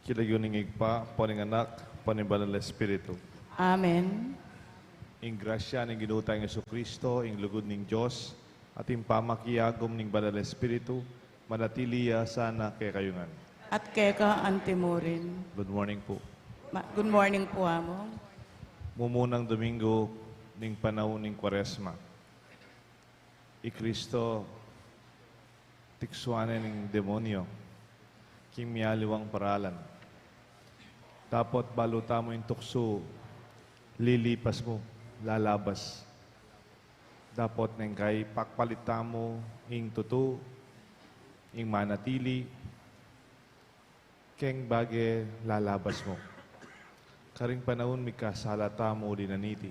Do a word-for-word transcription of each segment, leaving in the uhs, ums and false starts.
King lagyu ning Ibpa, ampo ning Anak, ampo ning Banal a Espiritu. Amen. Ing grasya ning Ginu tang Jesucristo, ing lugud ning Dios, at ing pamakiagum ning Banal a Espiritu, manatili ya sana kekayu ngan. At keka antimurin. Good morning po. Ma-, good morning po, Among. Mumunang Domingo ning panaun ning Kuaresma. I Kristo, tiksuan ne ning demonyo king mialiwang paralan. Dapot balu tamu ing tuksu, lilipas mu, lalabas. Dapot neng kai pakpalit tamu ing tutu, ing manatili, keng bage lalabas mu. Karing panaun mikasala tamu uli na niti,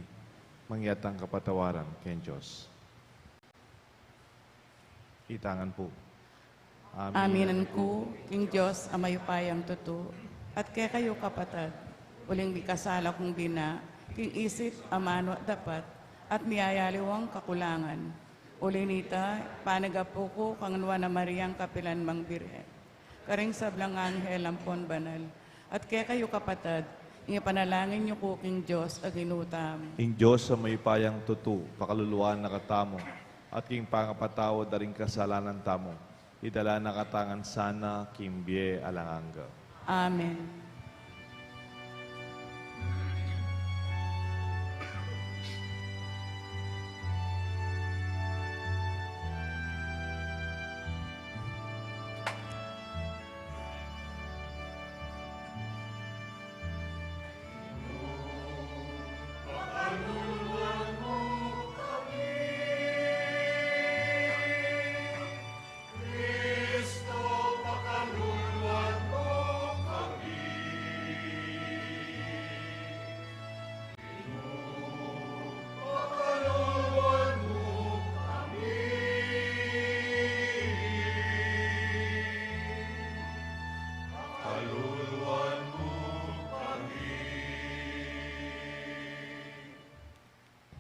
mangya't tang kapatawaran keng Dios. Itangan pu. Aminan ku king Dios a mayupayang tutu, at kekayu kapatad, uling mikasala kung bina, king isip, amanu at dapat, at miyayaliwang kakulangan. Uli nita, panagapu ku kang Nuan a Mariang kapilan mang Birhen, karing sablang anghel ampon banal, at kekayu kapatad, ing ipanalangin yu ku king Dios a Ginu tamu. Ing Dios a mayupayang tutu, pakaluluan na katamu, at king pangapatawad da ring kasalanan tamu, idala na katamu ngan sana king bie alang angga. Amen.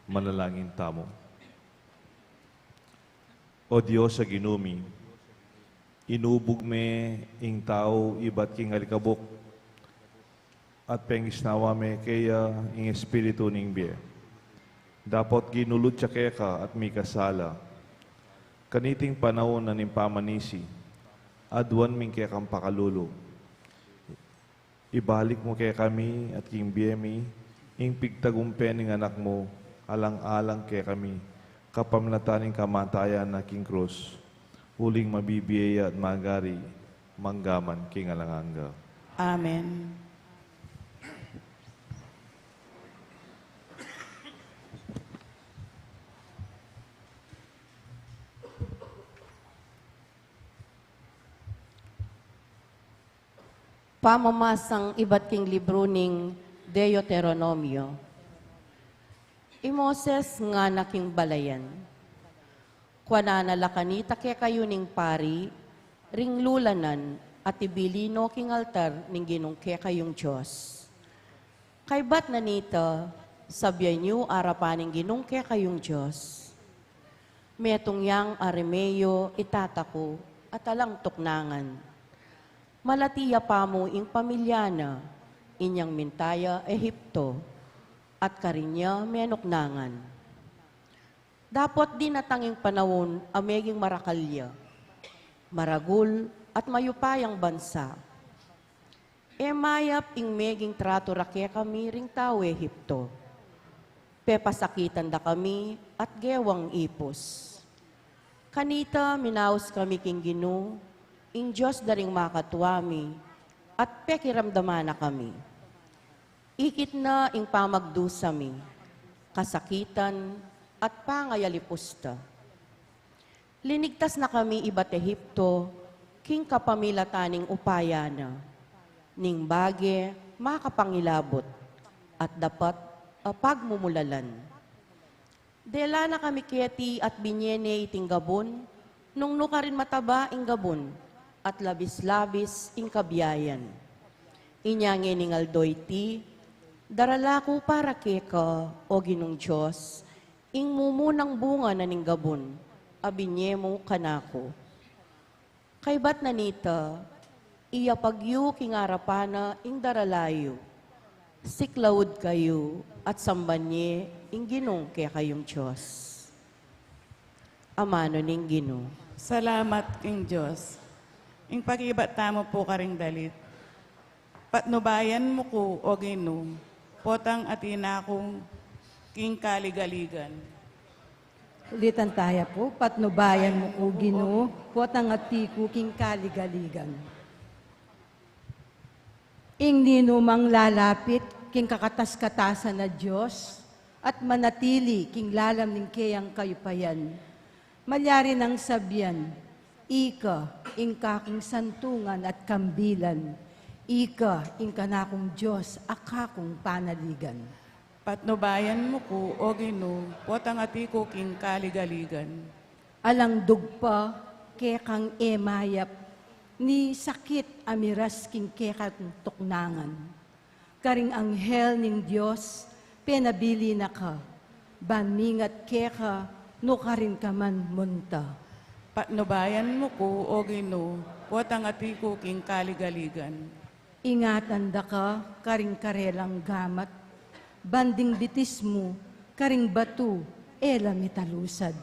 Manalangin tamu. O Dios a Ginu mi, inubug me ing tau ibat king alikabuk, at pengisnawa me keya ing Espiritu ning bie. Dapot ginulut ya keka at mikasala. Kaniting panaun na ning pamanisi, aduan ming kekang pakalulu. Ibalik mu kekami at king bie mi ing pigtagumpe ning Anak mu, alang-alang kekami, kapamilatan ning kamatayan na king krus, uling mabibie ya at magari, manggaman king alang angga. Amen. Pamamasang ibat king libru ning Deuteronomio. I Moses ngana king balayan, kuanan na la kanita kekayu ning pari ring lulanan at ibili no king altar ning Ginung kekayung Dios. Kaybat na nita, sabyan yu arapan ning Ginung kekayung Dios. Metung yang Aremeo i tata ku at alang tuknangan. Malati ya pa mu ing pamilya na, inyang minta ya Ehipto, at karin ya menuknangan. Dapot dinatang ing panaun a meging marakal ya, maragul at mayupayang bansa. E mayap ing meging tratu ra kekami ring tau Ehipto. Pepasakitan da kami at gewang ipus. Kanita minaus kami king Ginu, ing Dios da ring makatua mi, at pekiramdaman na kami. Ikit na ing pamagdusa mi, kasakitan, at pangayalipus da. Linigtas na kami ibat Ehipto, king kapamilatan ning upaya na, ning bage makapangilabut, at dapat a pagmumulalan. Dela na kami keti at binye ne iting gabun, nung nu karin mataba ing gabun, at labis-labis ing kabiayan. Inya ngening aldo iti, darala ku para keka, o Ginung Dios, ing mumunang bunga na ning gabun a binye mu kanaku. Kaybat na nita, Iyapag yu king arapan na ing darala yu. Siklaud kayu at samban ye ing Ginung kekayung Dios. Amanu ning Ginu. Salamat king Dios. Ing pakibat tamu pu karing dalit. Patnubayan mu ku, O Ginu, potang atin aku king kaligaligan. Ulitan taya pu, patnubayan mu ku, Ginu, potang atin ku king kaligaligan. Ing ninumang lalapit king kakatas-katasan a Dios at manatili king lalam ning keyang kayupayan, malyari nang sabian, "Ika ing kaking santungan at kambilan, ika ing kanakung Dios a kakung panaligan." Patnubayan mu ku, O Ginu, potang atin ku king kaligaligan. Alang dugpa kekang e mayap, ni sakit a miras king kekang tuknangan. Karing anghel ning Dios penabilin na ka, ban mingat keka nu karin ka man munta. Patnubayan mu ku, O Ginu, potang atin ku king kaligaligan. Ingatan da ka karing karelang gamat, ban ding bitis mu karing batu e la mitalusad.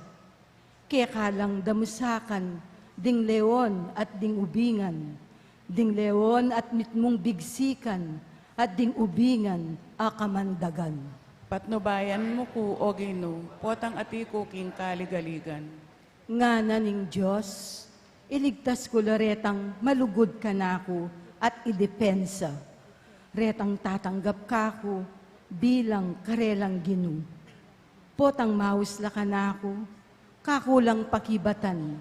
Keka lang damusakan ding leon at ding ubingan, ding leon at mitmung bigsikan, at ding ubingan a kamandagan. Patnubayan mu ku, O Ginu, potang atin ku king kaligaligan. Ngana ning Dios, iligtas ku la retang malugud kanaku at idepensa, retang tatanggap kaku bilang karelang Ginu. Potang maus la kanaku, kaku lang pakibatan,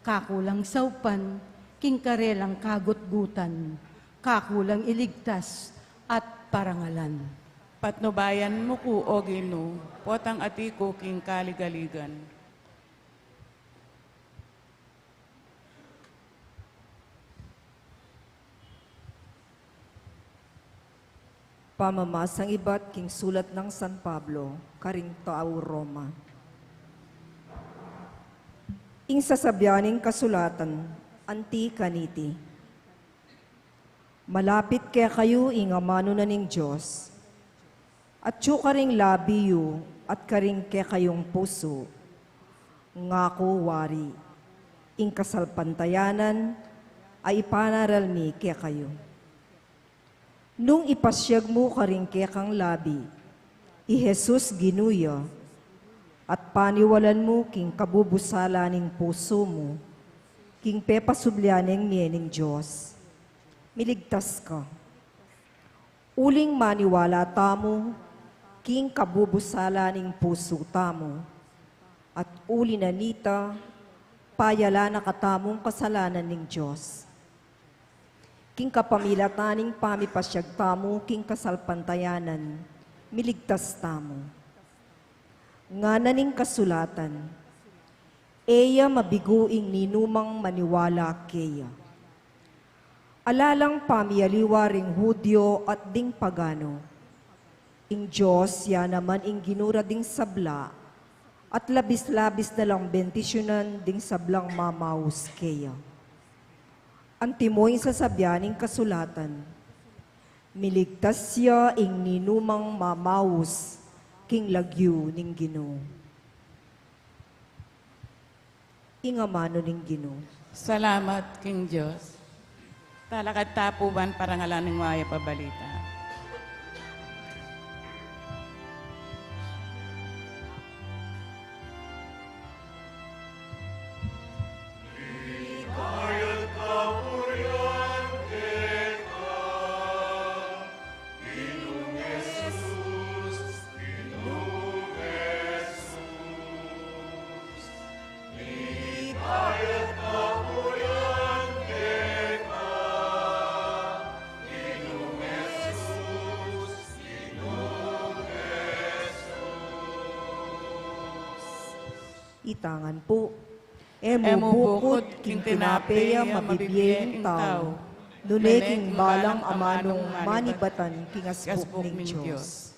kaku lang saupan king karelang kagutgutan, kaku lang iligtas at parangalan. Patnubayan mu ku, O Ginu, potang atin ku king kaligaligan. Pamamasang ibat king sulat nang San Pablo karing tau Roma. Ing sasabian ning kasulatan anti kaniti, "Malapit kekayu ing amanu na ning Dios, atyu karing labi yu at karing kekayung pusu." Ngaku wari, ing kasalpantayanan a ipanaral mi kekayu. Nung ipasiag mu karing kekang labi i Jesus Ginu ya, at paniwalan mu king kabubusala ning pusu mu king pepasublian neng mie ning Dios, miligtas ka. Uling maniwala tamu king kabubusala ning pusu tamu, at uli na nita, payala na katamung kasalanan ning Dios. King kapamilatan ning pamipasiag tamu king kasalpantayanan, miligtas tamu. Ngana ning kasulatan, "E ya mabigu ing ninumang maniwala keya." Ala lang pamialiwa ring Judio at ding pagano. Ing Dios ya naman ing Ginu ra ding sabla, at labis-labis na lang bendisyunan ding sablang mamaus keya. Antimo ing sasabian ning kasulatan, "Miligtas ya ing ninumang mamaus king lagyu ning Ginu." Ing amanu ning Ginu. Salamat king Dios. Talakad ta pu ban parangalan ing mayap a balita. Itangan pu. E mu bukud king tinape ya mabibie ing tau, nune king balang amanung manibatan king aspuk ning Dios.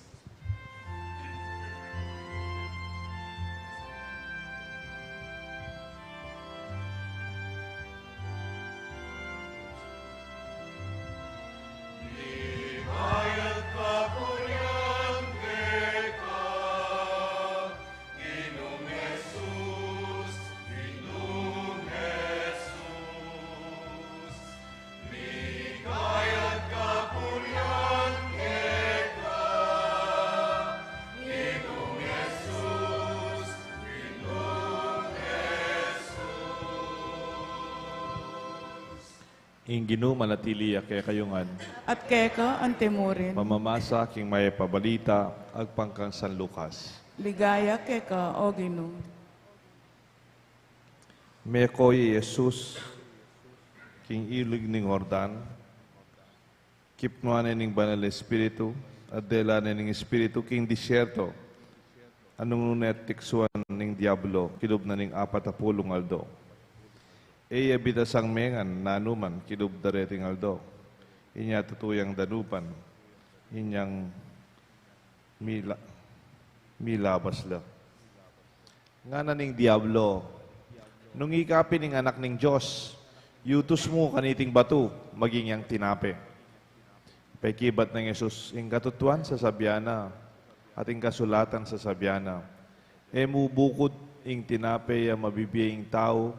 Ing Ginu manatili ya kekayu ngan. At keka antimurin. Pamamasa king Mayap a Balita agpang kang San Lucas. Ligaya keka, O Ginu. Meko ya i Jesus king ilug ning Jordan, kipnuan ne ning Banal Espiritu, at dela ne ning Espiritu king disyerto, a nung nu ne tiksuan ning Diablo kilub na ning apat a pulung aldo. E ya bitasang mengan nanuman kilub da reting aldo. Inya tutu yang danupan, inyang mila-, milabas la. Ngana ning Diablo, "Nung ika pin ing Anak ning Dios, yutus mu kaniting batu maging yang tinape." Pekibat nang Jesus, "Ing katutuan sasabian na, at ing kasulatan sasabian na, e mu bukud ing tinape ya mabibie ing tau,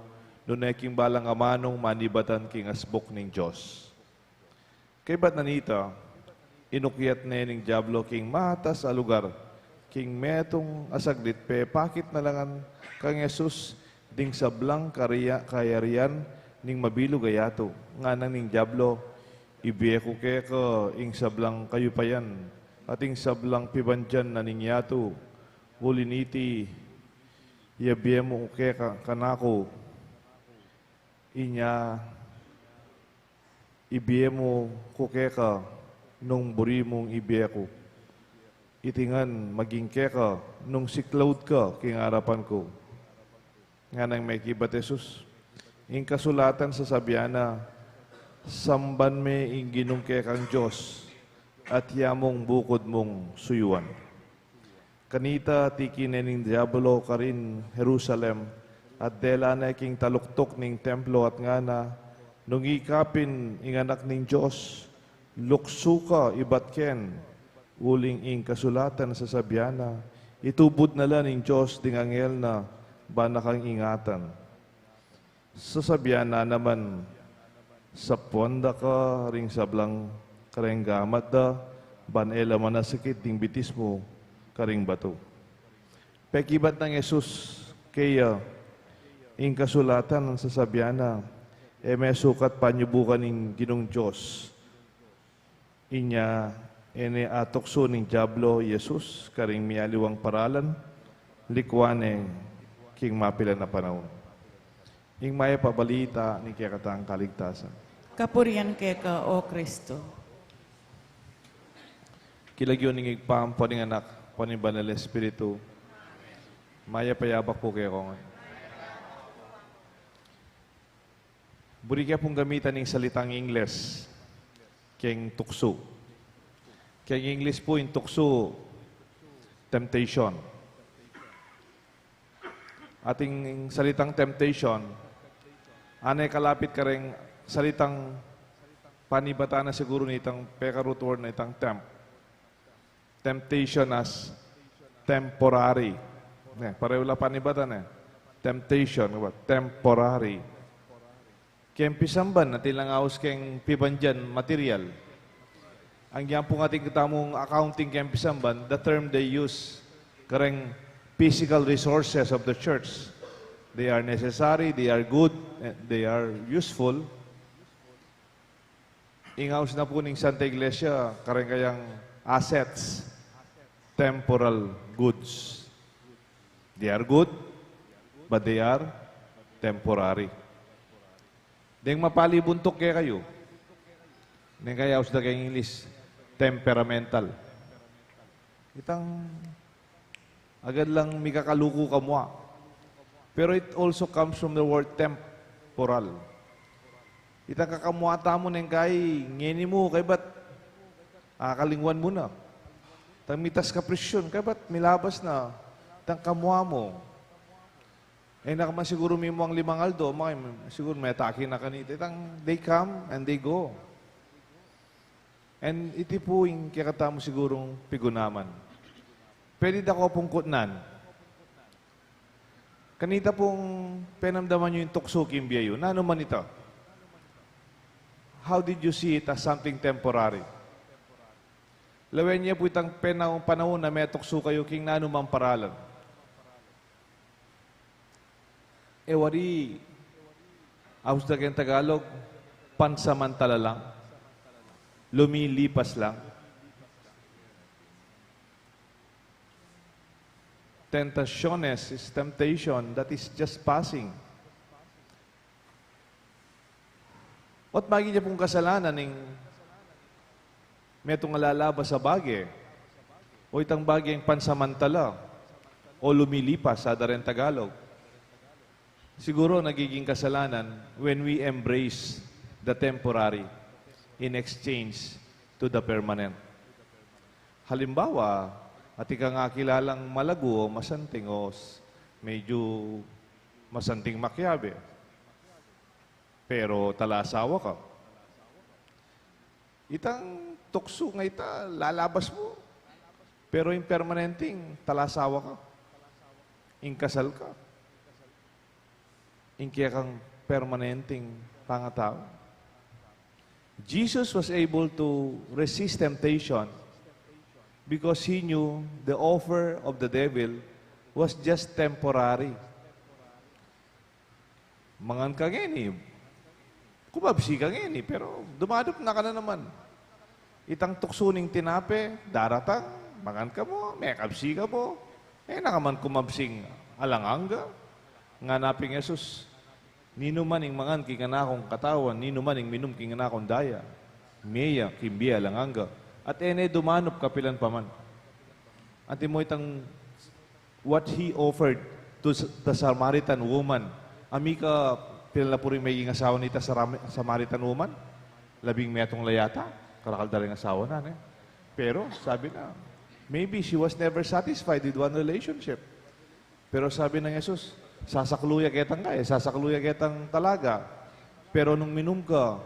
nune king balang amanung manibatan king asbuk ning Dios." Kaybat na nita, inukyat ne ning Diablo king matas a lugar, king metung a saglit pepakit na la ngan kang Jesus ding sablang karia-, kayarian ning mabilug a yatu. Ngana ning Diablo, "Ibie ku keka ing sablang kayupayan, at ing sablang pibandian na ning yatu, uli niti, yabie mu keka, kanaku. Inya ibie mu ku keka nung buri mung ibie ku. Iti ngan maging keka nung siklaud ka king arapan ku." Nganang mekibat Jesus, "Ing kasulatan sasabian na, 'Samban me ing Ginung kekang Dios, at ya mung bukud mung suyuan.'" Kanita tiki ne ning Diablo karin Jerusalem, at dela ne king taluktuk ning templo at ngana, "Nung ika pin ing Anak ning Dios, luksu ka ibat ken, uling ing kasulatan sasabian na, 'Itubud na la ning Dios ding anghel na ban da kang ingatan.'" Sasabian na naman, "Sapuan da ka ring sablang kareng gamat da, ban e la manasakit ding bitis mu karing batu." Pekibat nang Jesus keya, "Ing kasulatan sasabian na, 'E me sukat panyubukan ing Ginung Dios.'" Inya e ne atuksu ning Diablo i Jesus karing mialiwang paralan, likuan ne king mapilan a panaun. Ing Mayap a Balita ning kekatang kaligtasan. Kapurian keka, O Kristo. King lagyu ning Ibpa, ampo ning Anak, ampo ning Banal Espiritu. Mayap a yabak pu kekongan. Buri ke pung gamitan ing salitang Ingles keng tuksu. Keng Ingles pu ing tuksu, temptation. Ating salitang temptation, ane kalapit kareng salitang panibatan na siguru nitang peka-root word na itang temp. Temptation as temporary. Ne, pareho la panibatan, e. Temptation, temporary. Keng pisamban, atin lang aus keng pibandian material. Ang yan pung atin katamung accounting keng pisamban, the term they use, kareng physical resources of the church. They are necessary, they are good, eh, they are useful. Ing aus na pu ning Santa Iglesia, kareng kayang assets, temporal goods. They are good, but they are temporary. Deng mapali buntuk kekayu. Neng kaya aus da keng English, temperamental. Itang agad lang mikakaluku kamua. Pero it also comes from the word temporal. Itang kakamua tamu neng kai, ngeni mu, kaybat, ah, kalingwan mu na. Itang mitas ka presyon, kaybat, milabas na. Itang kamua mu. E na ka man siguru mimuang limang aldo, maki-, siguru metaki na kanita. Itang they come and they go. And iti pu ing kekatamu sigurung pigunaman. Pwede da ko pung kutnan. Kanita pung penamdaman yu ing tuksu king bie yu, nanu man ita? How did you see it as something temporary? Lawen ye pu itang pena-, panaun a metuksu kayu king nanu mang paralan. E wari, aus da keng Tagalog, Pansamantala lang. Lumilipas lang. Tentaciones is temptation that is just passing. Ot maging ya pung kasalanan ing metung a lalabas a bage, o itang bageng pansamantala, o lumilipas, sa dareng Tagalog. Siguro nagiging kasalanan when we embrace the temporary in exchange to the permanent. Halimbawa, atin kang akilalang malagu o masanting o s-, medyo masanting makiabe. Pero talasawa ka. Itang tuksu nga ita, lalabas mu. Pero ing permanenteng talasawa ka. Ing kasal ka. Ing kekang permanenteng pangatau. Jesus was able to resist temptation because he knew the offer of the devil was just temporary. Mangan ka ngeni, kumabsi ka ngeni, pero dumadup na ka na naman. Itang tuksu ning tinape, daratang, mangan ka mu, mekabsi ka mu, e na ka man kumabsing alang angga. Ngana pin Jesus, "Ninuman ing mangan king kanakung katawan, ninuman ing minum king kanakung daya, mie ya king bie alang angga, at e ne dumanup kapilan pa man." Antimo itang what he offered to s-, the Samaritan woman. Ami ka, pilan la pu ring meging asawa nita Saram-, Samaritan woman? Labing metung la yata, karakal da ring asawa na, ne? Pero, sabi na, maybe she was never satisfied with one relationship. Pero sabi nang Jesus, "Sasaklu ya ketang ka, e, sasaklu ya ketang talaga. Pero nung minum ka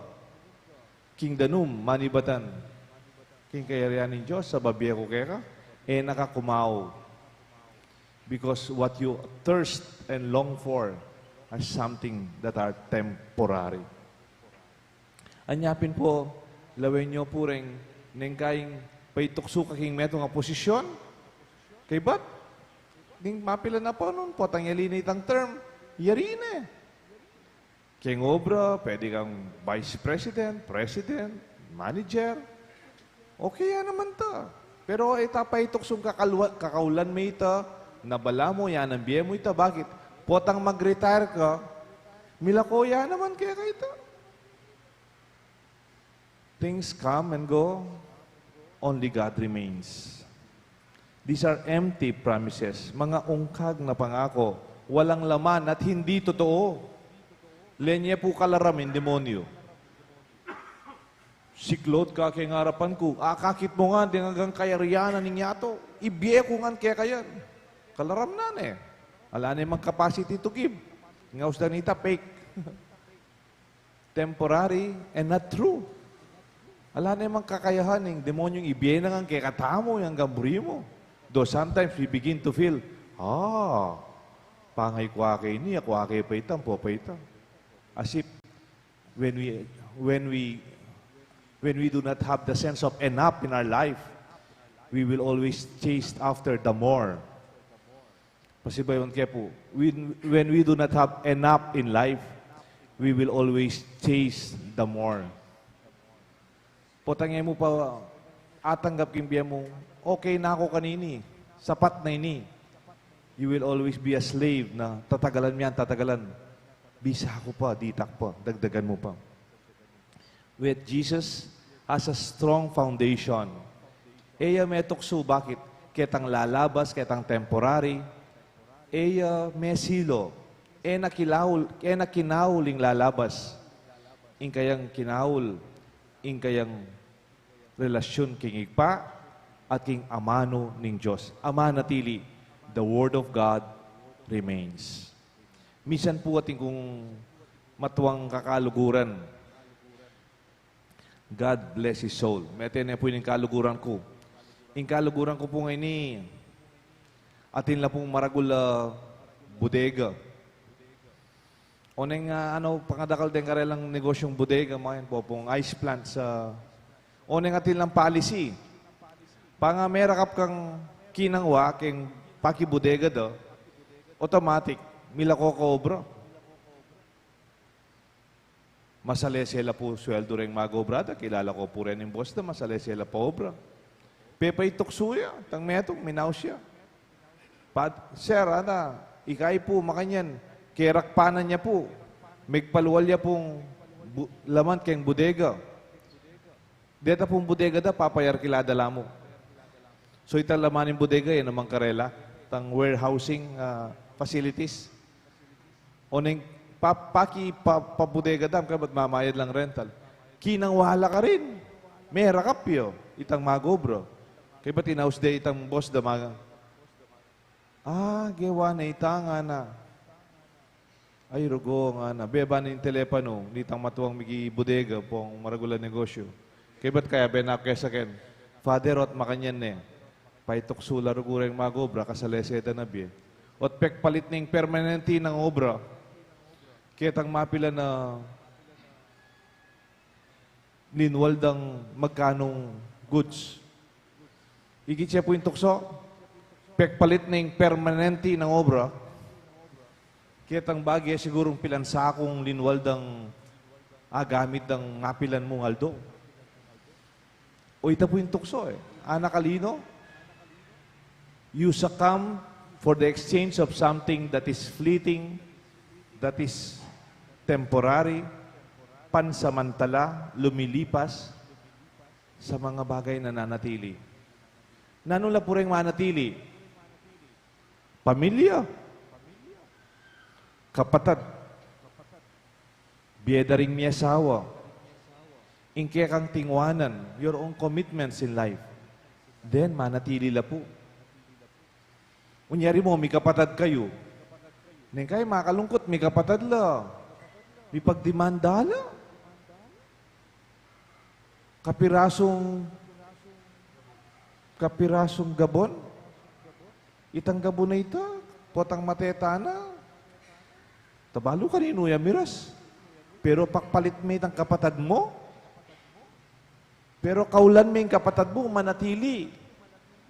king danum, manibatan, king kayarian ning Dios, sababie ku keka, e na ka kumaw. Because what you thirst and long for are something that are temporary." Anya pin pu, lawen yu pu reng neng kaing paituksu ka king metung a posisyon. Kaybat, ning mapilan a panun, potang yari ne itang term, yari ne. Keng obra, pwede kang vice president, president, manager. Okay ya naman ta. Pero ita paituksung kakalwa-, kakaulan me ita, na balamu, yan ang bie mu ita. Bakit? Potang mag-retire ka, milako ya naman keka ita. Things come and go, only God remains. These are empty promises, mga ungkag na pangako, walang laman at hindi totoo. Lenye pu kalaram ing demonyo. Siklaud ka keng arapan ku, akakit mu ngan deng anggang kayarian ning yatu, ibie ku ngan keka yan. Kalaram na ne. Ala ne mang capacity to give. Ing ausdan nita, fake. Temporary and not true. Ala ne mang kakayahan ning demonyong ibie na ngan kekatamu yang anggang buri mu. Though sometimes we begin to feel, "Ah, pangay ku ake ini, aku ake pa ita, ampo pa ita." As if when we, when we, when we do not have the sense of enough in our life, we will always chase after the more. Pasibayu ke pu, when, when we do not have enough in life, we will always chase the more. Potang e mu pa atanggap king bie mu, "Okay na ku kanini, sapat na ini." You will always be a slave na tatagalan mu yan, tatagalan. "Bisa ku pa, ditak pa, dagdagan mu pa." With Jesus as a strong foundation. E ya metuksu, bakit? Ketang lalabas, ketang temporary. E ya mesilu. E na kilaul, e na kinaul ing lalabas. Ing kayang kinaul, ing kayang relasyun king Ibpa at king amanu ning Dios a manatili. The Word of God remains. Misan pu atin kung matuang kakaluguran. God bless his soul. Mete ne pu ing kaluguran ku. Ing kaluguran ku pu ngeni, atin la pung maragul a bodega. Oneng, ah, ano, pangadakal deng karelang negosyung bodega, mga yan, popung ice plant sa, oneng atin lang policy. Panga merakap kang kinangwa, keng pakibodega da, automatic, milako ka obra. Masalese la pu sueldu reng mag-obra da, kilala ko pu ren ing boss da, masalese la paobra. Pepaituksu ya, tang metung, minaus ya. Pat, sir, ana, ika pu, makanyan, kerakpanan ya pu, megpalual ya pung bu-, laman keng bodega. Deta pung bodega da, papayarkila da la mu. So, itang laman ning bodega, e naman karela, tang warehousing, ah, facilities. Oneng pa-, paki pa-, pabodega da, kaybat mamayad lang rental. Kinang wala karin. Merakap ya itang mag-obra. Kaybat inaus de itang boss da, maga. Ah, gewa na ita, ngana. Ay, rugo, ngana. Beba na ing telepanu nitang matuang migibodega pung maragul a negosyu. Kaybat kayabe na ku kesa ken, Father, ot makanyan ne. Paituksu la rugu reng mag-obra, kasalese da na bie. Ot pekpalit ning permanente nang obra, ketang mapilan a linwal dang magkanung goods. Ikit ye pu ing tuksu, pekpalit ning permanente nang obra, ketang bage sigurung pilan sakung linwal dang agamit dang mapilan mung aldo. O ita pu ing tuksu, e. Ana Calino, you succumb for the exchange of something that is fleeting, that is temporary, pansamantala, lumilipas, sa mga bagay na nanatili. Nanu la pu reng manatili? Pamilya, kapatad, bie da ring miasawa, ing kekang tingwanan, your own commitments in life, then manatili la pu. Unyari mu, mikapatad kayu. Neng kayu makalungkut, mikapatad la. Mipagdimanda la. Kapirasung, kapirasung gabun. Itang gabun a ita, potang mate tana, tabalu kaninu ya miras. Pero pakpalit me itang kapatad mu. Pero kaulan me ing kapatad mu, manatili.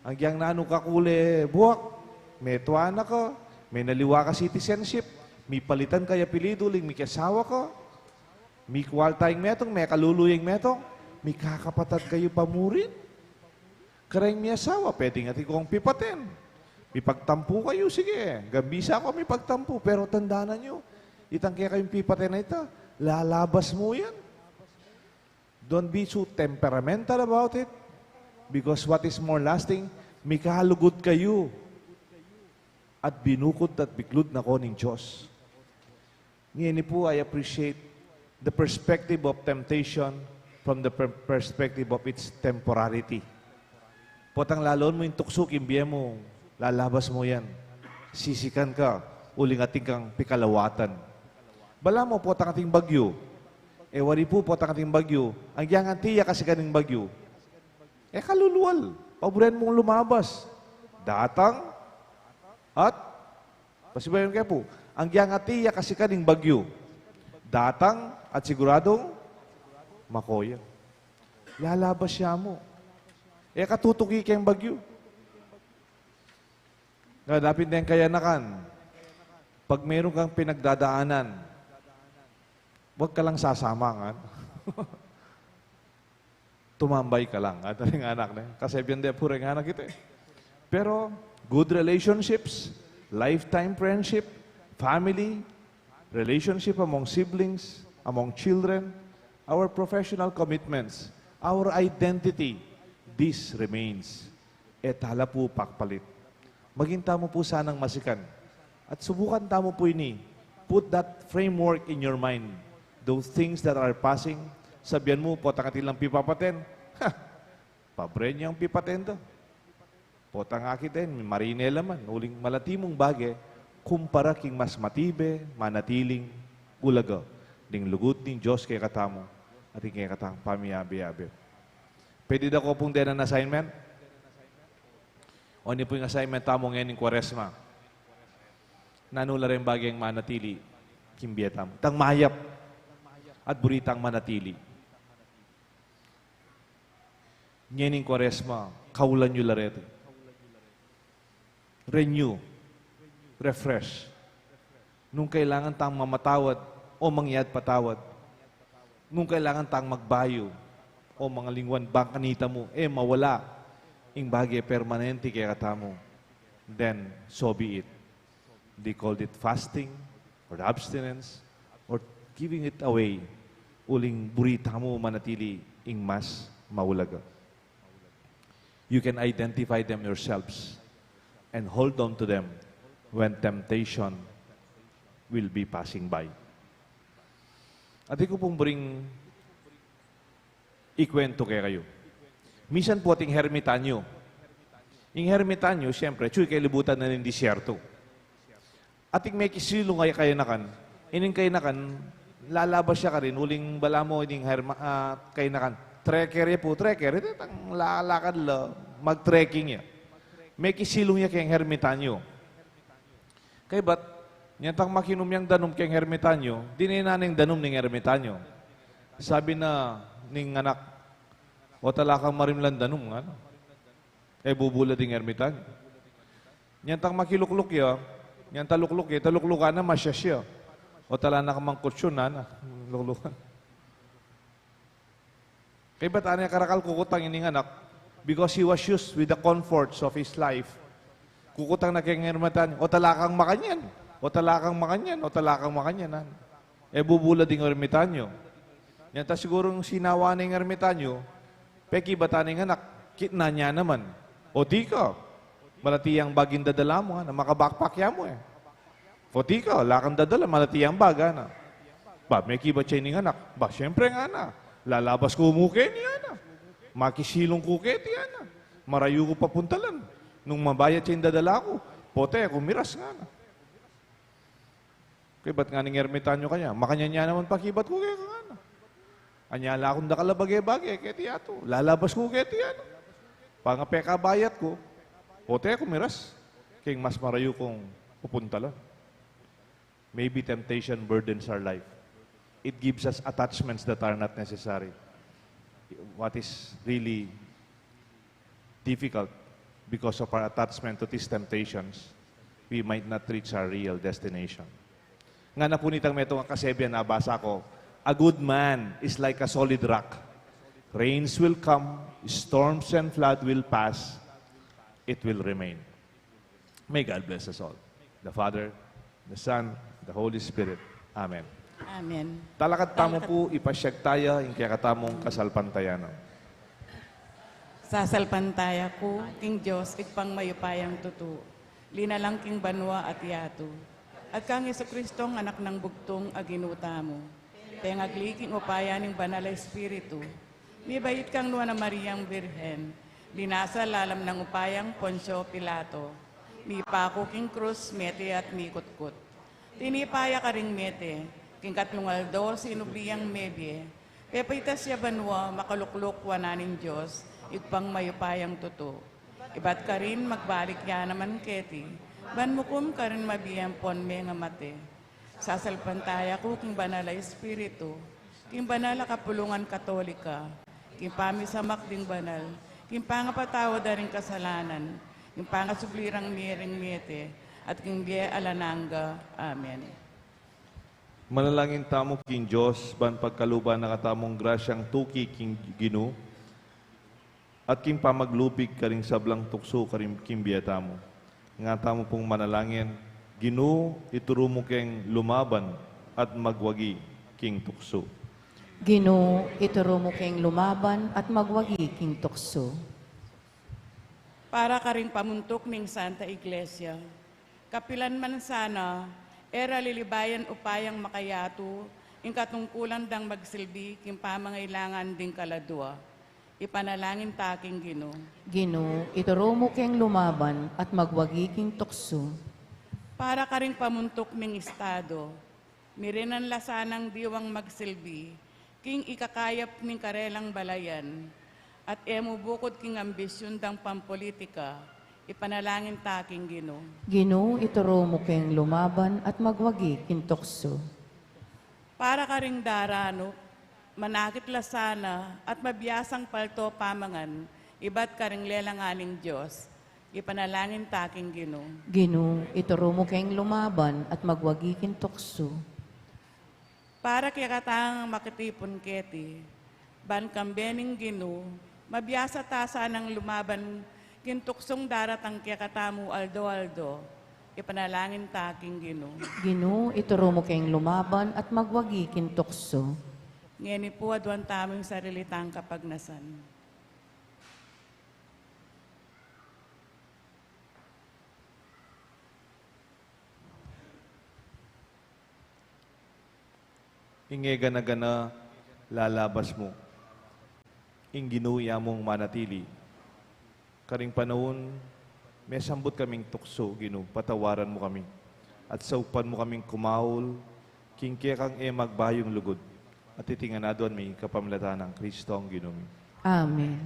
Agyang nanu ka kule buak, metua na ka, menaliwa ka citizenship, mipalitan ka ya apelyidu uling mikiasawa ka, mikualta ing metung, mekalulu ya ing metung, mikakapatad kayu pa murin. Kareng miasawa, pwedeng atin kong pipaten. Mipagtampu kayu, sige, gambisa ko mipagtampu, pero tandanan yu, itang kekayung pipaten a ita, lalabas mu yan. Don't be too temperamental about it, because what is more lasting, mikalugud kayu at binukud at biklud na ko ning Dios. Ngeni pu, I appreciate the perspective of temptation from the per-, perspective of its temporality. Potang lalon mu ing tuksu king bie mu, lalabas mu yan. Sisikan ka, uling atin kang pikalawatan. Balamu, potang ating bagyu. E wari pu, potang ating bagyu. Agyang anti ya kasikan ning bagyu, e kalulual. Paburen mung lumabas. Datang at, pasibayu ke pu, agyang anti ya kasikan ning bagyu, datang at siguradung mako ya. Lalabas ya mu. E katutuki keng bagyu. Nga dapin deng kayanakan, pag meron kang pinagdadaanan, wag ka lang sasama, nga. Tumambay ka lang, at ring anak na yan. Kasi biyan de pu ring anak ito, e. Pero good relationships, lifetime friendship, family, relationship among siblings, among children, our professional commitments, our identity, this remains. E ta la pu pakpalit. Maging tamu pu sanang masikan. At subukan tamu pu ini. Put that framework in your mind. Those things that are passing, sabian mu, potang atin lang pipapaten, ha, pabren yang pipaten da. Potang akit den, marine la man, uling malati mung bage, kumpara king mas matibe, manatiling ulaga ning lugud ning Dios kekatamu, ating kekatang pamiyabe-yabe. Pwede da ko pung denan assignment? O ini pu ing assignment tamu ngening Kuaresma. Nanu la reng bageng manatili king bie tamu? Itang mayap at buri tang manatili. Ngening Kuaresma, kaulan yu la reti. Renew, refresh. Nung kailangan tang mamatawad o mangyad patawad, Nung kailangan tang magbayu o mangalingwan bang kanita mu, e mawala ing bage permanente kekatamu, then so be it. They called it fasting or abstinence or giving it away. Uling buri tamu manatili ing mas maulaga. You can identify them yourselves and hold on to them when temptation will be passing by. Atin ku pung buring ikuwentu kekayu. Misan pu ating hermitanyo. Ing hermitanyo, siyempre, atyu ya kalibutan na ning disyerto. Ating mekisilung a kayanakan, ining kayanakan, lalabas ya karin, uling balamu ining herma-, ah, kayanakan. Trekker ya pu, trekker, iti tang lalakad la, mag-trekking ya. Mekisilung ya keng hermitanyo. Kaybat, nyatang makinum yang danum keng hermitanyo, dinena neng danum ning hermitanyo. Sabi na ning anak, "O, tala kang marimlan danum," ngana. E bubula ding hermitanyo. Nyatang makilukluk ya, nyatang lukluk ya, taluklukan na, masyas ya. "O, tala na ka mang kutsyon," ngana. Luklukan. Kaybat, ane karakal, kukutang ining anak, because he was used with the comforts of his life. Kukutang na keng hermitanyo, "O, tala kang makanyan, o, tala kang makanyan, o, tala kang makanyan," ngana. E bubula ding hermitanyo. Nyata sigurung sinawa na ing hermitanyo, pekibatan ning anak, kitnan ya naman. "O, tika, malati yang bag ing dadala mu," ngana, "maka-backpack ya mu e. O, tika, ala kang dadala, malati yang bag," ngana. Ba, mekibat ya ining anak. "Ba, siyempre," ngana, "lalabas ku mu keni," ngana. "Makisilung ku keti," ngana. "Marayu ku papuntalan. Nung mabayat ya ing dadala ku, pote ku miras," ngana. Kaybat ngana ning ermitanyo kaya, "Makanyan ya naman pakibat ku keka," ngana. "Anya la kung dakal a bage-bage keti yatu. Lalabas ku keti yatu. Panga pekabayat ku, pote ku miras king mas marayu kung pupuntalan." Maybe temptation burdens our life. It gives us attachments that are not necessary. What is really difficult, because of our attachment to these temptations, we might not reach our real destination. Ngana pu nitang metung a kasebian a nabasa ku, "A good man is like a solid rock. Rains will come, storms and flood will pass, it will remain." May God bless us all. The Father, the Son, the Holy Spirit. Amen. Amen. Talakad tamu pu, ipasyag taya ing kekatamung kasalpantayanan. Sasalpantaya ku king Dios, Ibpang mayupayang tutu, linalang king banua at yatu, at kang Jesucristong Anak nang bugtung a Ginu tamu, pengagli king upaya ning Banal a Espiritu, mibait kang Nuan a Mariang Birhen, binasa lalam nang upayang Poncio Pilato, mipaku king krus, mete at mikutkut. Tinipa ya karing mete, king katlung aldo sinubli yang mebie, pepaitas ya banua, makalukluk wanan ning Dios, Ibpang mayupayang tutu. Ibat karin magbalik ya naman keti, ban mukum karing mabie ampon mengamate. Sasalpantaya ku king Banal a Espiritu, king banal a kapulungan Katolika, king pamisamak ding banal, king pangapatawad da ring kasalanan, king pangasubli rang mie ring mete, at king bie alang angga. Amen. Manalangin tamu king Dios, ban pagkaluban na katamung grasyang tuki king Ginu, at king pamaglupig karing sablang tuksu karing king bie tamu. Nga tamu pung manalangin, Ginu, ituru mu keng lumaban at magwagi king tuksu. Ginu, ituru mu keng lumaban at magwagi king tuksu. Para karing pamuntuk ning Santa Iglesia. Kapilan man sana, e ra lilibayan upayang makayatu ing katungkulan dang magsilbi king pamangailangan ding kaladua. Ipanalangin ta king Ginu. Ginu, ituru mu keng lumaban at magwagi king tuksu. Para karing pamuntuk ning Estado, mirinan la sanang diwang magsilbi king ikakayap ning karelang balayan, at e mu bukud king ambisyun dang pampolitika. Ipanalangin ta king Ginu. Ginu, ituru mu keng lumaban at magwagi king tuksu. Para karing daranup, manakit la sana at mabiasang palto pamangan ibat karing lelangan ning Dios. Ipanalangin ta king Ginu. Ginu, ituru mu keng lumaban at magwagi king tuksu. Para kekatang makitipun keti, ban kambe ning Ginu, mabiasa ta sanang lumaban king tuksung daratang kekatamu aldo-aldo. Ipanalangin ta king Ginu. Ginu, ituru mu keng lumaban at magwagi king tuksu. Ngeni pu, aduan tamu ing sarili tang kapagnasan. Ing e gana-gana lalabas mu. Ing Ginu ya mung manatili. Karing panaun mesambut kaming tuksu, Ginu, patawaran mu kami. At saupan mu kaming kumaul king kekang e magbayung lugud. At iti ngan aduan mi kapamilatan nang Kristong Ginu mi. Amen.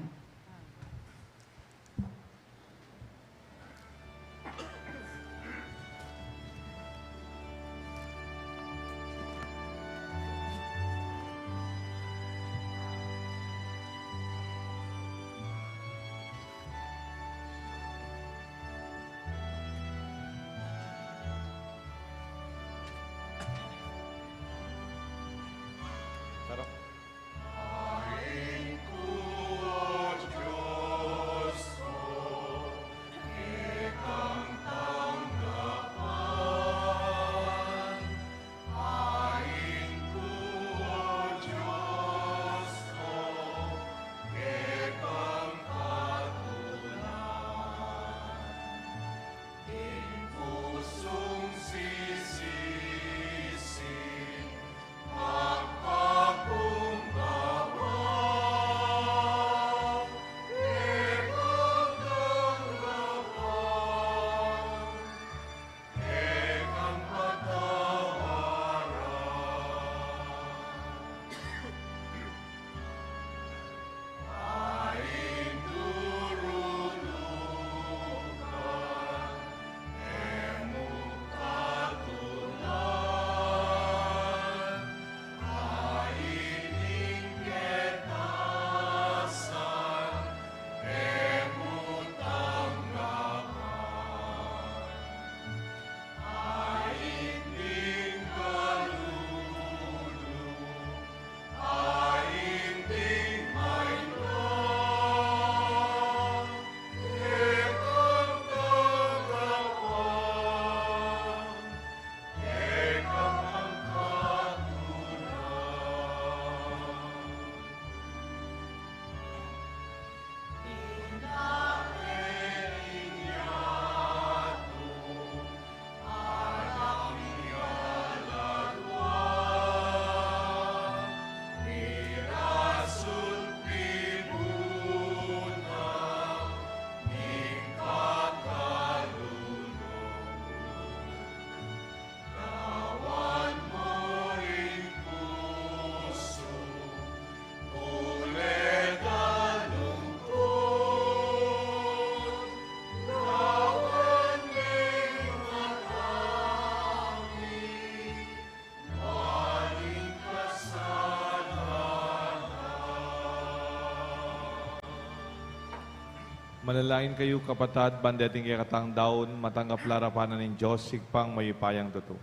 Manalangin kayu, kapatad, ban deting kekatang daun matanggap la arapan na ning Dios, Ibpang mayupayang tutu.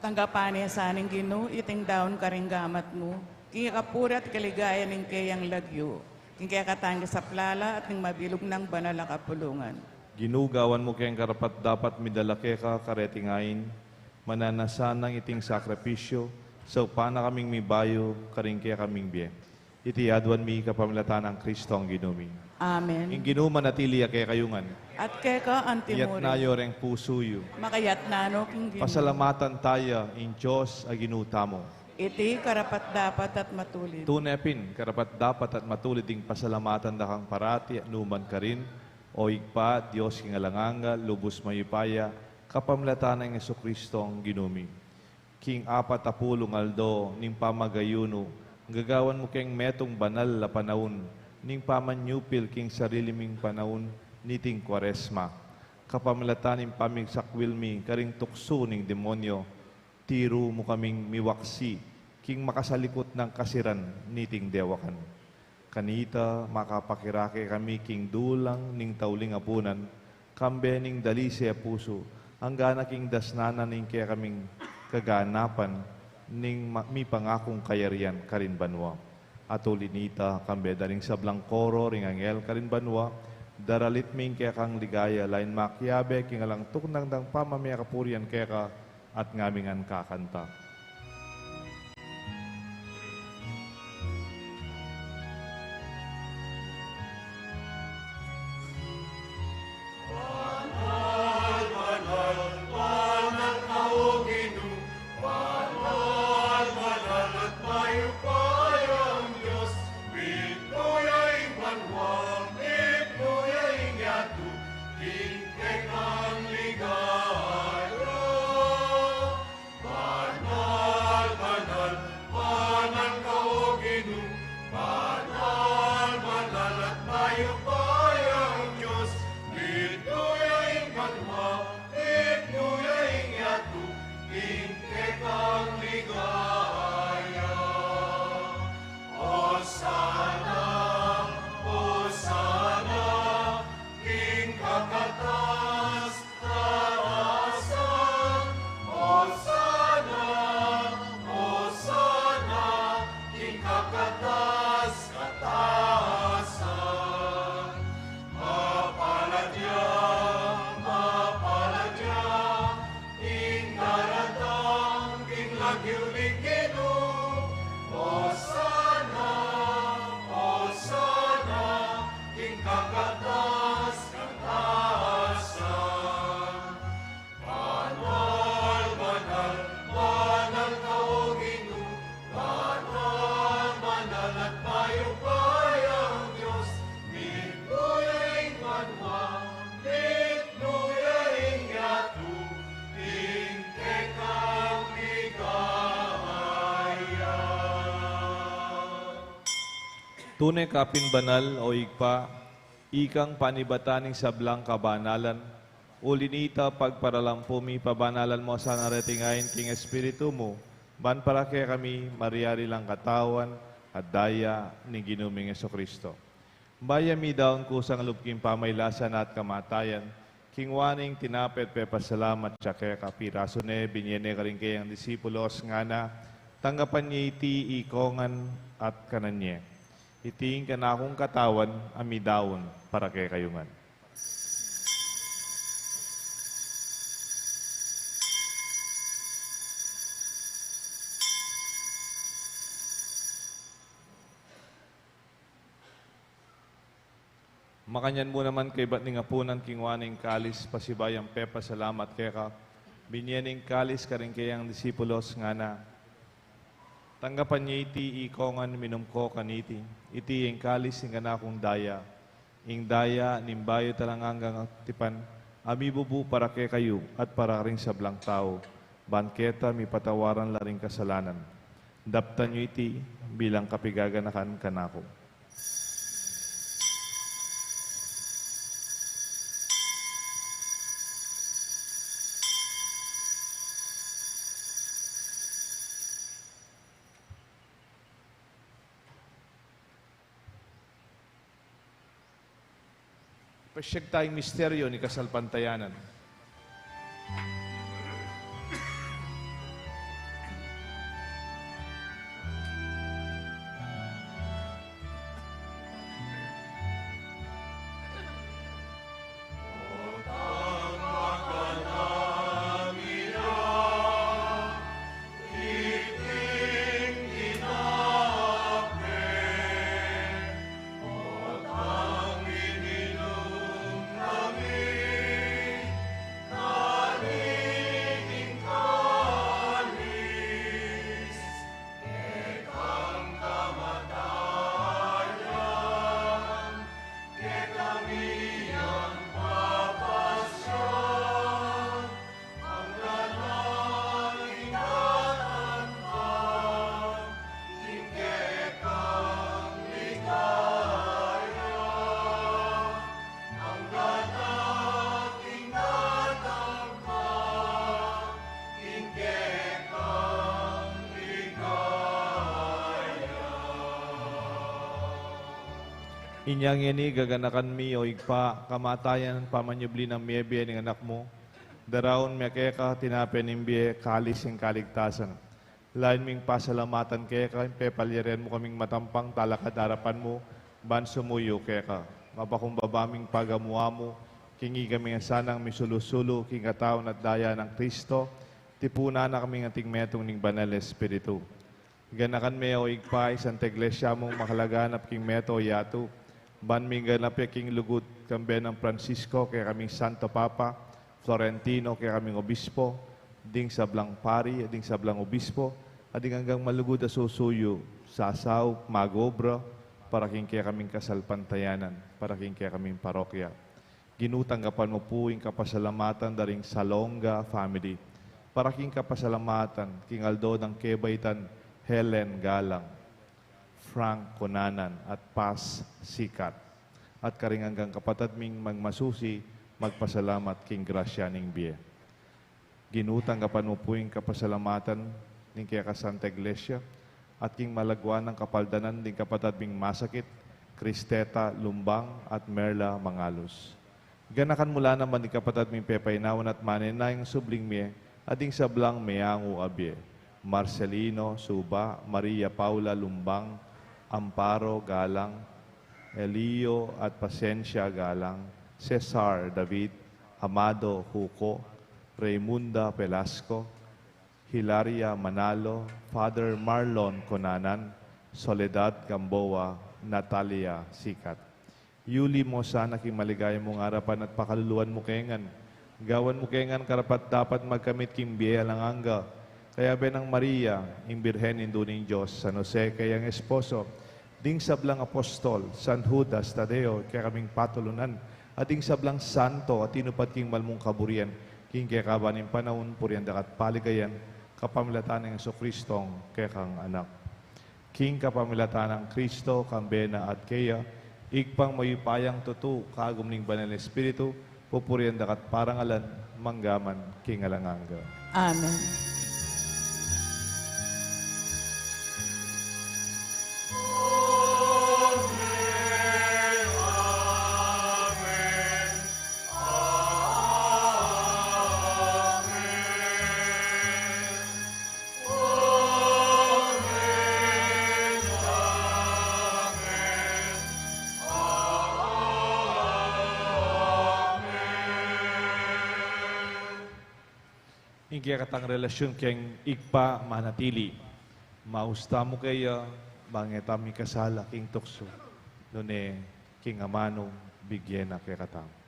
Tanggapan na sa ning Ginu iting daun karing gamat mu, king kapurian at kaligayan ning keyang lagyu, king kekatang kasaplalan at ning mabilug nang banal a kapulungan. Ginu, gawan mu keng karapat-dapat midala keka kareting ain, mananasan nang iting sakripisyu, saupan na kaming mibayu karing kekaming bie. Iti aduan mi kapamilatan nang Kristong Ginu mi. Amen. Ing Ginu manatili ya kekayu ngan. At keka antimurin. Iyatas yu reng pusu yu. Makayatas no king Ginu. Pasalamatan taya ing Dios a Ginu tamu. Iti karapat-dapat at matulid. Tune pin, karapat-dapat at matulid ing pasalamatan da kang parati at nukarin man, O Ibpa, Dios king alang angga, lubus mayupaya, kapamilatan nang Jesucristong Ginu mi. King apat a pulung aldo ning pamag-ayunu, gagawan mu keng metung banal a panaun ning pamanyupil king sarili ming panaun niting Kuaresma. Kapamilatan ning pamigsakwil mi karing tuksu ning demonyo, tiru mu kaming miwaksi king makasalikut nang kasiran niting dewakan. Kanita, makapakirake kami king dulang ning tauling apunan, kambe ning dalise a pusu, anggana king dasnan na ning kekaming kaganapan, ning ma-, mipangakung kayarian karin banua. At uli nita, kambe da ring sablang koro ring anghel karin banua, daralit mi ing kekang ligaya, lain makiabe king alang tuknang dang pamamie kapurian keka, at ngami ngan kakanta. Banal, banal, banal ka, O Ginu, banal, banal at mayupayang Dios, mitmu ya ing banua, mitmu ya ing yatu, king kekang ligaya. Banal, banal, banal ka, O Ginu, banal, banal at mayupayang Dios, mitmu ya ing banua, mitmu ya ing yatu, king kekang ligaya. Osana, Osana, king kakatas-katasan. Osana, Osana, king kakatas-katasan. Mapalad ya, mapalad ya, ing daratang king lagyu ning Ginu. Osana, Osana, king kakatas-katasan. Banal, banal, banal ka, O Ginu, banal, banal at mayupayang Dios, mitmu ya ing banua, mitmu ya ing yatu, king kekang ligaya. Tune ka pin banal, O Ibpa, ikang panibatan ning sablang kabanalan, uli nita pagparalampu mi, pabanalan mu sana reting ain king Espiritu mu, ban para kekami maryari lang katawan at daya ning Ginu ming Jesucristo. Bayu mi daun kusang lub king pamailasan at kamatayan, kingwa ne ing tinape at pepasalamat ya keka, pirasu ne, binie ne karing keyang disipulos, ngana: Tanggapan ye iti ikongan at kanan ye. Iti ing kanakung katawan a midaun para kekayu ngan. Makanyan mu naman kaybat ning apunan, kingwa ne ing kalis, pasibayu yang pepasalamat keka, binie ne ing kalis karing keyang disipulos, ngana: Tanggapan ye iti ikongan, minum ko kaniti. Iti ing kalis ning kanakung daya, ing daya ning bayu at alang anggang tipan, a mibubu para kekayu at para karing sablang tau, ban keta mipatawaran la ring kasalanan. Daptan yu iti bilang kapigaganakan kanaku. Pasiag tayung misteryo ning kasalpantayanan. Inya ngeni gaganakan mi, O Ibpa, kamatayan, pamanyubli nang mie bie ning Anak mu, daraun mi keka tinape ning bie, kalis ning kaligtasan. Lain ming pasalamatan keka, ing pepalyarian mu kaming matampang talakad king arapan mu, ban sumuyu keka. Mapakumbaba ming pagamu-amu king ikami sanang misulu-sulu king katawan at daya nang Kristo, tipunan na kaming anting metung ning Banal Espiritu. Ganakan me, o Ibpa, ing Santa Iglesia mung makalaganap king mabilug a yatu, ban mingganap ya king lugud, kambe nang Francisco, kekaming Santo Papa, Florentino, kekaming Obispo, ding sablang pari, ding sablang obispo, at ding anggang malugud a susuyu, sasaup, mag-obra, para king kekaming kasalpantayanan, para king kekaming parokya. Ginu, tanggapan mu pu ing kapasalamatan da ring Salonga family, para king kapasalamatan king aldo nang kebaitan Helen Galang, Frank Cunanan, at Paz Sicat, at karing anggang kapatad ming magmasusi magpasalamat king grasya ning bie. Ginu, tanggapan mu pu ing kapasalamatan ning keka Santa Iglesia, at king malagwa nang kapaldanan ding kapatad ming masakit, Cristeta Lumbang at Merla Mangalus. Ganakan mu la naman ding kapatad ming pepainawan at manenayang subling mie, at ding sablang meangu a bie, Marcelino Suba, Maria Paula Lumbang, Amparo Galang, Elio at Pasensia Galang, Cesar David, Amado Huco, Raymunda Velasco, Hilaria Manalo, Father Marlon Conanan, Soledad Gamboa, Natalia Sicat. Yuli mu sana king maligaya mung arapan at pakaluluan mu kengan. Gawan mu kengan karapat-dapat magkamit king bie alang angga. Kayabe nang Maria, ing Birhen Indu ning Dios, San Jose, kayang esposo, ding sablang apostol, San Judas Tadeo, kekaming patulunan, at ding sablang santo a tinupad king malmung kaburian, king kekaban ning panaun, purian da ka at paligayan, kapamilatan nang Jesucristong kekang Anak. King kapamilatan nang Kristo, kambe na at keya, Ibpang mayupayang tutu, kagum ning Banal Espiritu, pupurian da ka at parangalan, mangga man king alang angga. Amen. Ing kekatang relasyun keng Ibpa manatili. Maus tamu keya, bang e tamu ikasala king tuksu, nune king amanu bigyan na kekatamu.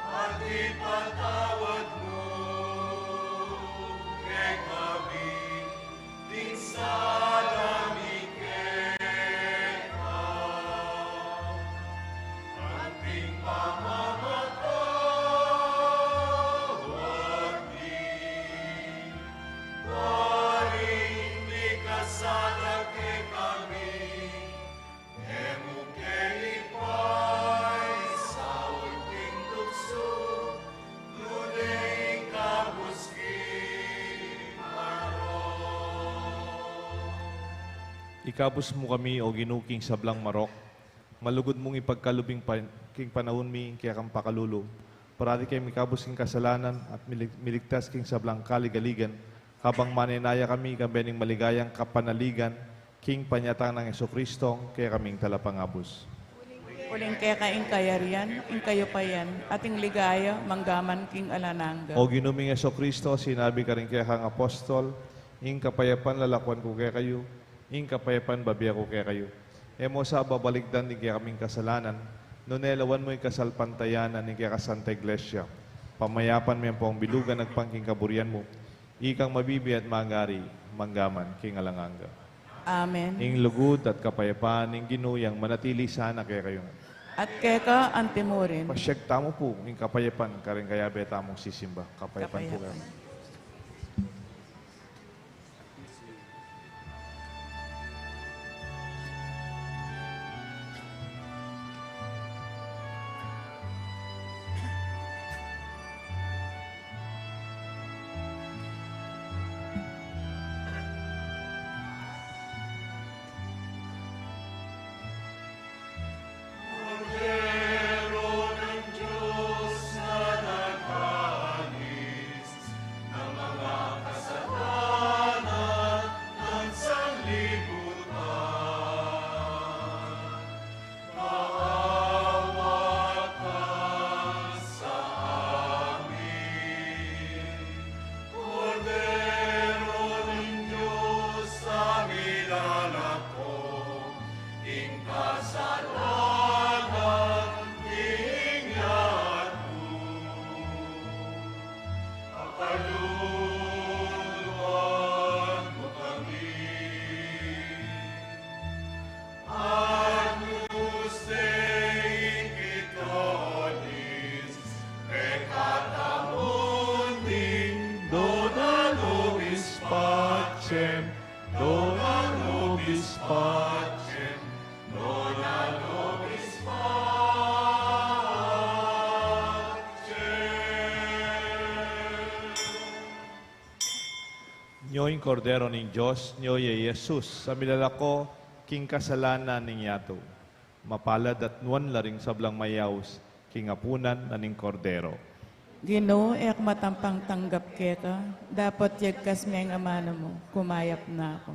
At ipatawad mu kekami ding sala mi keka, anting pamamatawad mi karing mikasala kekami. E mu ke ipaisaul king tuksu, nune ikabus king marok. Ikabus mu kami, O Ginu, king sablang marok. Malugud mung ipagkalub ing pa-, king panaun mi ing kekang pakalulu. Parati keng mikabus king kasalanan at milig-, miligtas king sablang kaligaligan, kabang manenaya kami kambe ning maligayang kapanaligan king panyatang nang Jesucristo, kekaming talapangabus. Uling keka ing kayarian, ing kayupayan, at ing ligaya, manggaman king alang angga. O Ginu ming Jesucristo, sinabi karing kekang apostol, ing kapayapan lalakuan ku kekayu, ing kapayapan bibie ku kekayu. E mu sa babalikdan ding kekaming kasalanan, nune lawan mu ing kasalpantayanan ning kekang Santa Iglesia. Pamayapan me ampong bilugan agpang king kaburian mu. Ikang mabibie at magari, manggaman king alang angga. Amen. Ing lugud at kapayapan ning Ginu yang manatili sana kekayu. At keka anti mu rin. Pasiag tamu pu ing kapayapan, karing kayabe tamung sisimba. Kapayapan pu. Kapayapan. Kordero ning Dios a milalako king kasalanan ning yatu. Pakaluluan mu kami. Agnus Dei in vitioris peccata mundi, dona nobis pacem, dona nobis pacem, dona nobis pacem. Nyo ing Kordero ning Dios, nyo ya i Jesus, a milalako king kasalanan ning yatu. Mapalad at nuan la ring sablang mayaus king apunan na ning Kordero. Ginu, e ku matampang tanggap keka, dapot yagkas me ing amanu mu, kumayap na ku.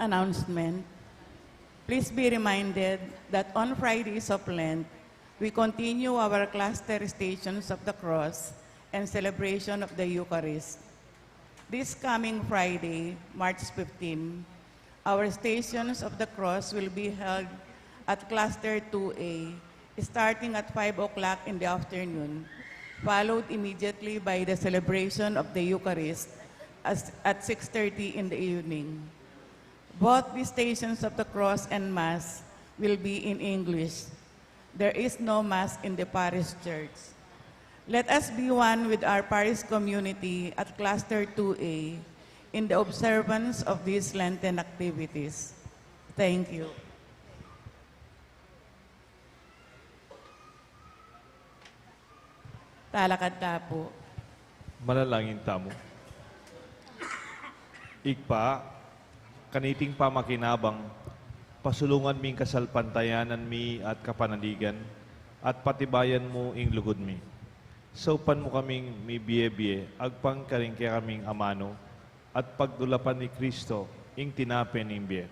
Announcement. Please be reminded that on Fridays of Lent, we continue our cluster Stations of the Cross and celebration of the Eucharist. This coming Friday, March fifteen, our Stations of the Cross will be held at Cluster two A, starting at five o'clock in the afternoon, followed immediately by the celebration of the Eucharist as, at six thirty in the evening. Both the Stations of the Cross and Mass will be in English. There is no Mass in the parish church. Let us be one with our parish community at Cluster two A in the observance of these Lenten activities. Thank you. Talakad ta pu. Manalangin tamu. Ibpa, kaniting pamakinabang, pasulungan mu ing kasalpantayanan mi at kapanaligan, at patibayan mu ing lugud mi. Saupan mu kaming mibie-bie, agpang karing kekaming amanu, at pagdulapan i Kristo, ing tinape ning bie.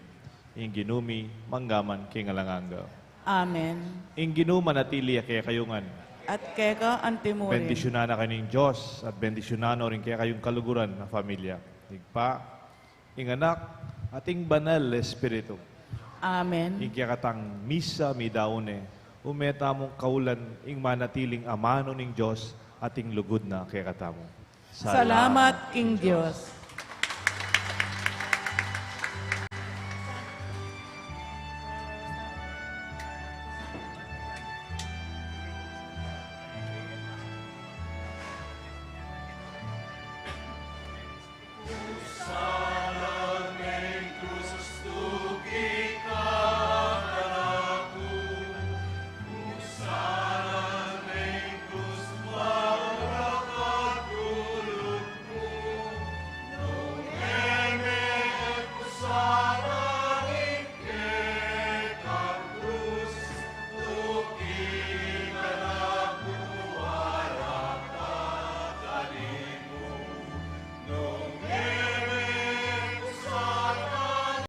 Ing Ginu mi, mangga man king alang angga. Amen. Ing Ginu manatili ya kekayu ngan. At keka antimurin. Bendisyunan na kayu ning Dios, at bendisyunan no ring kekayung kaluguran a pamilya. Ibpa, ing Anak, at ing Banal Espiritu. Amen. Ing kekatang misa midaun ne, ume tamung kaulan ing manatiling amanu ning Dios at ing lugud na kekatamu. Salamat king Dios.